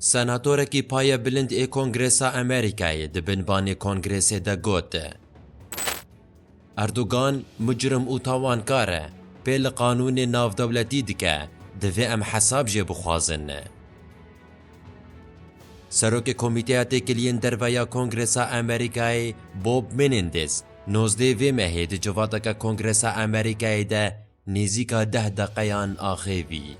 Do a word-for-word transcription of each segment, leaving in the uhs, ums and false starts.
Senatorekî paye bilind ê Kongresa Amerîkayê di binbanê Kongresê de got, Erdogan mucrim û tawankar e, pê li qanûnê navdewletî dike, divê em hesab jê bixwazin. Serokê Komîteya Têkiliyên Derve ya Kongresa Amerîkayê Bob Menendez nozdeh vê mehê di civateke Kongresa Amerîkayê de nêzîka deh deqeyan axêvî.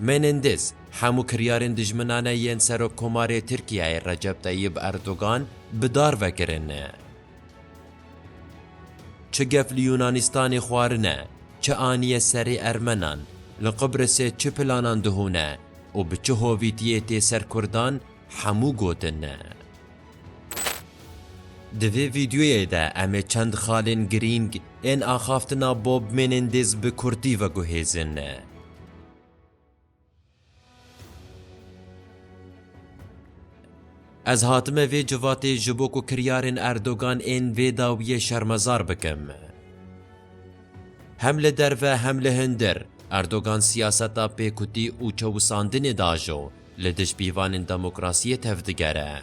Menendez hemû kiryarên dijminane yên Serokkomarê Tirkiyeyê Recep Tayyip Erdogan bi dar ve kirine. Çi gef li Yunanistanê xwarine, çi aniye serê Ermenan, li Qibrisê çi planan dihûne û bi çi hovîtiyê tê ser Kurdan, hemû gotine. Di vê vîdyoyê de em ê çend xalên girîng ên axaftina Bob Menendez bi kurtî veguhêzin. Ez hatime vê civatê ji bo ku kiryarên Erdogan ên vê dawiyê şermezar bikim. Hem li derve hem li hundir, Erdogan siyaseta pêkutî û çewisandinê dajo li dij pîvanên demokrasiyê tevdigere.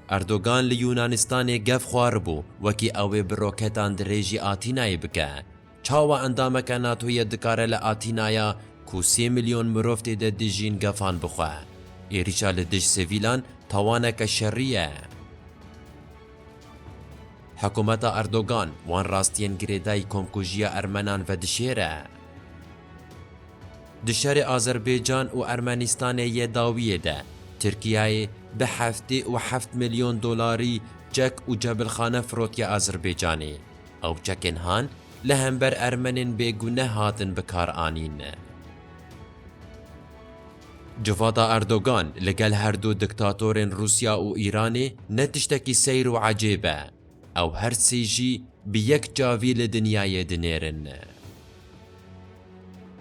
Erdogan li Yunanistanê gef xwaribû, wekî ew ê bi roketan dirêjî Atînayê bike. Çawa endameke NATOyê dikare li Atînaya ku sê milyon mirov tê de dijîn gefan bixwe? Êrîşa li dij sivîlan tawaneke şerî ye. Hikûmeta Erdogan wan rastiyên girêdayî komkujiya Ermenan vedişêre. Di şerê Azerbaycan û Ermenistanê yê dawiyê de, Tirkiyeyê bi heftê û heft milyon dolarî çek û cebilxane firotiye Azerbaycanê. Ew çekên han li hember Ermenên bêgune hatin bikaranîn. Civata Erdogan li gel her du diktatorên Rûsya û Îranê ne tiştekî seyr û ecêb e. Ew her sê jî bi yek çavî li dinyayê dinêrin.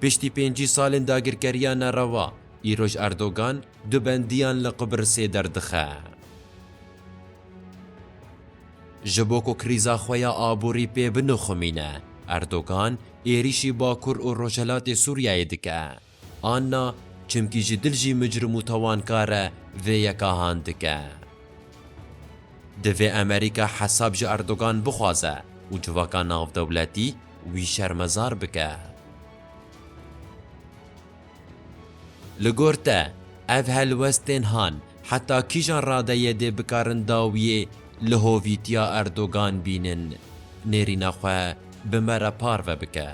Piştî pêncî salên dagirkeriya nerewa, îroj Erdogan du bendiyan li Qibrisê derdixe. Ji bo ku krîza xwe ya aborî pê binixumîne, Erdogan êrîşî Bakur û Rojhelatê Sûriyeyê dike. Anna, çimkî ji dil jî micrim û tawankar e, vê yeka han dike. Divê Amerîka hesab ji Erdogan bixwaze û civaka navdewletî wî şermezar bike. Li gor te, ev helwestên han heta kîjan radeyê dê bikarin dawiyê li hovîtiya Erdogan bînin, nêrîna xwe bi me re parve bike.